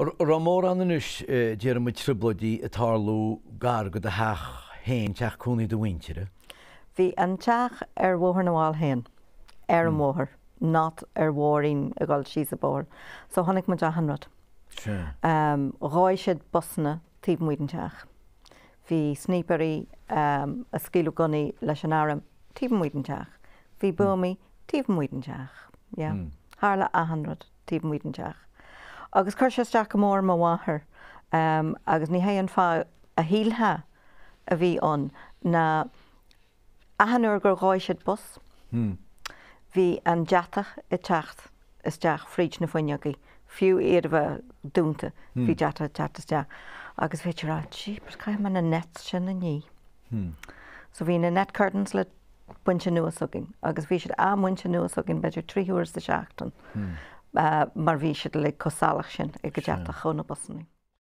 An raibh mórán anois, déarfaidh muid, trioblóidí ag tarlú gar go do theach féin, teach cónaí do mhuintire? Bhí an teach ar Bhóthar na bhFál féin, ar an bhóthar, not ar bhóithrín ag dul síos an bóthar. So chonaic muid achan rud. Sea. Dhóigh siad busanna taobh amuigh den teach. Bhí snípeirí ag scaoileadh gunnaí leis an arm taobh amuigh den teach. Bhí buamaí taobh amuigh den teach. Yeah. Tharla achan rud. taobh amuigh den teach. Agus chuir sé isteach go mór ar mo mháthair agus ní hé an fáth a shílfeá a bhí ann ná achan uair gur dhóigh siad bus, bhí an deatach ag teacht isteach fríd na fuinneogaí, fiú iad a bheith dúnta, bhí deatach ag teacht isteach agus bhí sí ag rá, jeepers, caithfidh mé na nets sin a ní. So bhí na net curtains le baint anuas againn agus bhí siad á mbaint anuas againn b'fhéidir 3 huaire sa seachtain mar bhí siad uilig chomh salach sin ag an deatach ó na busannaí.